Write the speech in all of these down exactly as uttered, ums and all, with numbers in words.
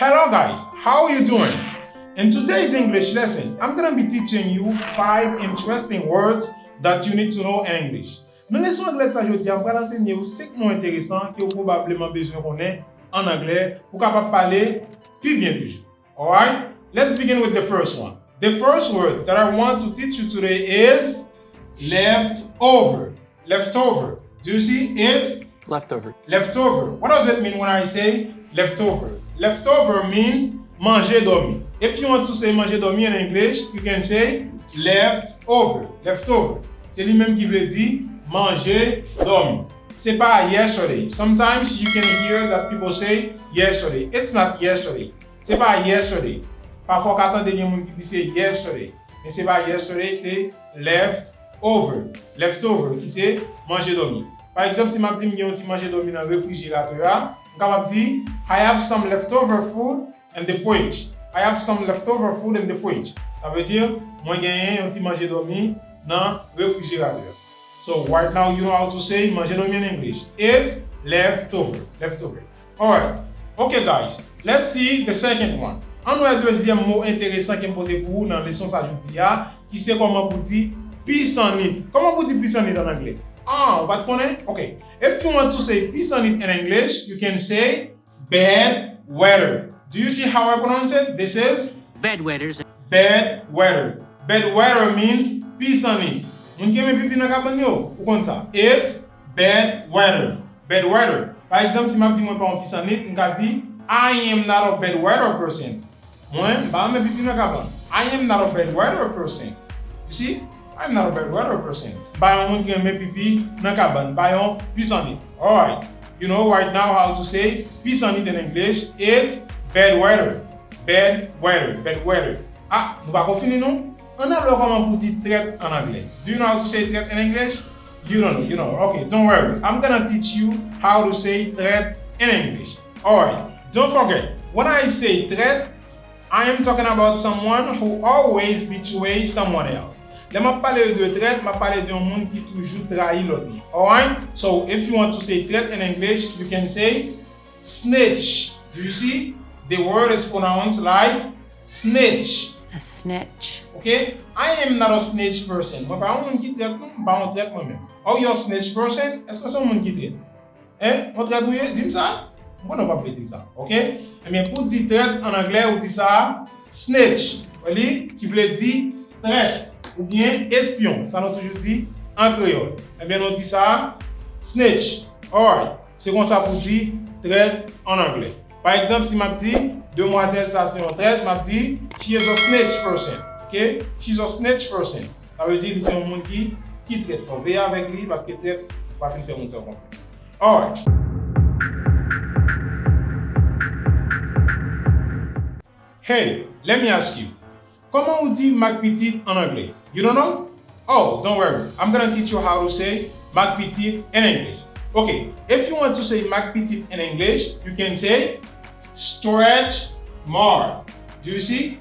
Hello guys, how are you doing? In today's English lesson, I'm gonna be teaching you five interesting words that you need to know in English. Nan leson anglè sa jodi a, m pral ansenye w senk mo enteresan ke w pwobableman bezwen konnen an anglè pou w kapab pale pi byen toujou. Alright? Let's begin with the first one. The first word that I want to teach you today is leftover. Leftover. Do you see it? Leftover. Leftover. What does it mean when I say leftover? Leftover means manje dòmi. If you want to say manje dòmi in English, you can say leftover. Leftover. Se li menm ki vle di manje dòmi. Se pa yesterday. Sometimes you can hear that people say yesterday. It's not yesterday. Se pa yesterday. Pafwa w ka tande gen moun ki di se yesterday. Men se pa yesterday, se left over. Leftover, ki se manje dòmi. Pa egzanp, si m ap di m gen yon ti manje dòmi nan refrijeratè a, m kapab di, I have some leftover food in the fridge. I have some leftover food in the fridge. Sa vle di, mwen genyen yon ti manje dòmi nan refrijeratè a. So, right now, you know how to say manje dòmi in English. It's leftover. Leftover. Alright. Okay, guys. Let's see the second one. Ann wè dezyèm mo enteresan ke m pote pou ou nan leson sa jodi a, ki se kòman pou di pisanit. Kòman pou di pisanit an anglè? Ah, ou pa t konnen? Okay. If you want to say pisanit in English, you can say bad weather. Do you see how I pronounce it? This is bad weather. Bad weather. Bad weather means pisanit. Moun ki renmen pipi nan kabann yo, ou konn sa. It's bad weather. Bad weather. Pa egzanp, si m ap di mwen pa yon pisanit, m ka di, I am not a bad weather person. Mwen, m pa renmen pipi nan kabann. I am not a bad weather person. You see? I am not a bad weather person. M pa yon moun ki renmen pipi nan kabann. M pa yon pisanit. Alright. You know right now how to say pisanit in English. It's bad weather. Bad weather. Bad weather. Ah, nou pa ko fini non? Ann al wè kòman pou di trèt an anglè. Do you know how to say trèt in English? You don't know, you know. Okay, don't worry. I'm gonna teach you how to say trèt in English. Alright, don't forget, when I say trèt, I am talking about someone who always betrays someone else. Lè m ap pale de trèt, m ap pale de yon moun ki toujou trayi lòt moun. Alright? So, if you want to say trèt in English, you can say snitch. Do you see? The word is pronounced like snitch. A snitch. Okay? I am not a snitch person. Mwen pa yon moun ki trèt non, m pa yon trèt mwen menm. Are you a snitch person? Èske w se yon moun ki trèt? Hein? Yon trèt ou ye? Di m sa. M konnen w p ap vle di m sa. Okay? Ebyen, pou di trèt an anglè, ou di sa snitch. Wè li? Ki vle di trèt oubyen espyon. Sa nou toujou di an kreyòl. Ebyen, nou di sa snitch. Alright. Se konsa pou di trèt an anglè. Pa egzanp, si m ap di, demwazèl sa se yon trèt, m ap di, she is a snitch person. Okay? She's a snitch person. Sa vle di, li se yon moun ki, ki trèt. Fò w veye avèk li, paske trèt, ou pa fin fè moun sa w konfyans. Alright. Hey, let me ask you. Kòman ou di mak pitit an anglè? You don't know? Oh, don't worry. I'm gonna teach you how to say mak pitit in English. Okay, if you want to say mak pitit in English, you can say stretch mark. Do you see?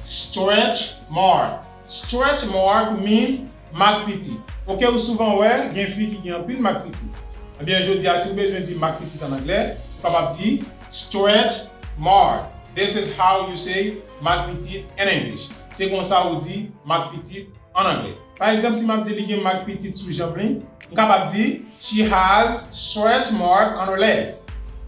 Stretch mark. Stretch mark means mak pitit. Ok, ou souvan wè, gen fi ki gen anpil mak pitit. Ebyen, jodi a, si w bezwen di mak pitit an anglè, ou kapab di stretch mark. This is how you say mak pitit in English. Se konsa ou di mak pitit an anglè. Pa egzanp, si m ap di li gen mak pitit sou janm li, m kapab di, she has stretch mark on her legs.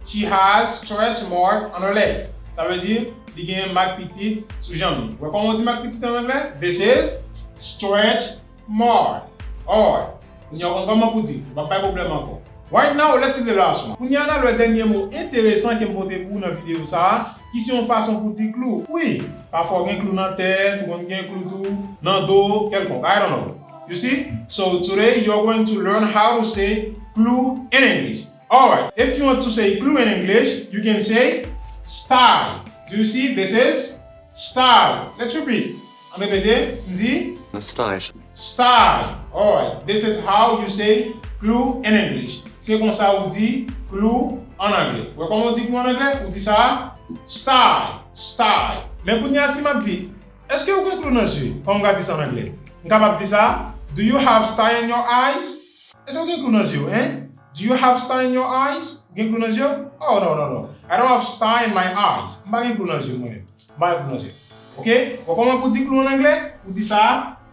She has stretch mark on her legs. Sa vle di, li gen mak pitit sou janm li. Wè kòman w di mak pitit an anglè? This is stretch mark. Alright. Kounye a w konn kòman pou di, ou p ap bay pwoblèm ankò. Right now, let's see the last one. Kounye a, n al wè dènye mo enteresan ke m pote pou ou nan videyo sa a, ki se yon fason pou di klou. Wi, pafwa w gen klou nan tèt, ou konn gen klou tou nan do, kèlkonk. I don't know. You see? So today, you're going to learn how to say klou in English. Alright, if you want to say klou in English, you can say style. Do you see? This is style. Let's repeat. Ann repete, m di style. Style. Alright, this is how you say klou in English. Se konsa ou di klou an anglè. Wè kòman ou di klou an anglè? Ou di sa, style, style. Men kounye a, si m ap di, èske ou gen klou nan zye? Kòman m ka di sa an anglè? M kapab di sa, do you have style in your eyes? Èske ou gen klou nan zye w, en? Do you have star in your eyes? Ou gen klou nan zye w? Oh, no, no, no. I don't have star in my eyes. M pa gen klou nan zye m, mwen menm. M pa gen klou nan zye m. Ok? Bon, kòman pou di klou an anglè? Ou di sa,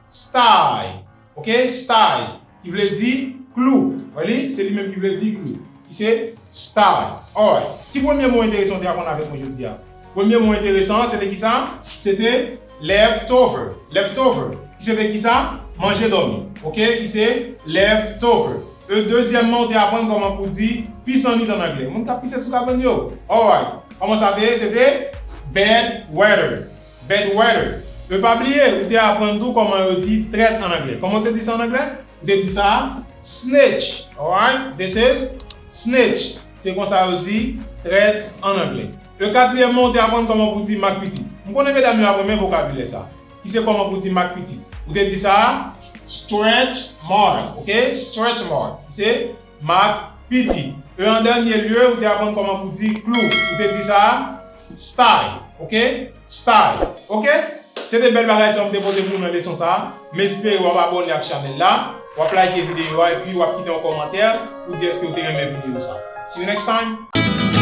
sty. Ok? Sty. Ki vle di klou. Wè li? Se li menm ki vle di klou. Ki se sty. Alright. Ki premye mo enteresan w te aprann avèk mwen jodi a? Premye mo enteresan an, se te ki sa? Se te leftover. Leftover. Ki se te ki sa? Manje dòmi. Ok? Ki se leftover. E dezyèmman, ou te aprann kòman pou di pisannit an anglè. Moun k ap pise sou kabann yo. Alright. Kòman sa te ye? Se te bad weather. Bad weather. E pa bliye, ou te aprann tou kòman yo di trèt an anglè. Kòman ou te di sa an anglè? Ou te di sa snitch. Alright? This is snitch. Se konsa yo di trèt an anglè. E katriyèmman, ou te aprann kòman pou di mak pitit. M konnen medam yo ap renmen vokabilè sa. Ki se kòman pou di mak pitit. Ou te di sa stretch mark, ok? Stretch mark. Ki se mak pitit. E an dènye lye, ou te aprann kòman pou di klou. Ou te di sa sty, ok? Sty, ok? Se te bèl bagay sa m te pote pou nou nan leson sa a. M espere w ap abòne ak chanèl la, w ap like videyo a, epi w ap kite yon kòmantè pou di èske w te renmen videyo sa. See you next time!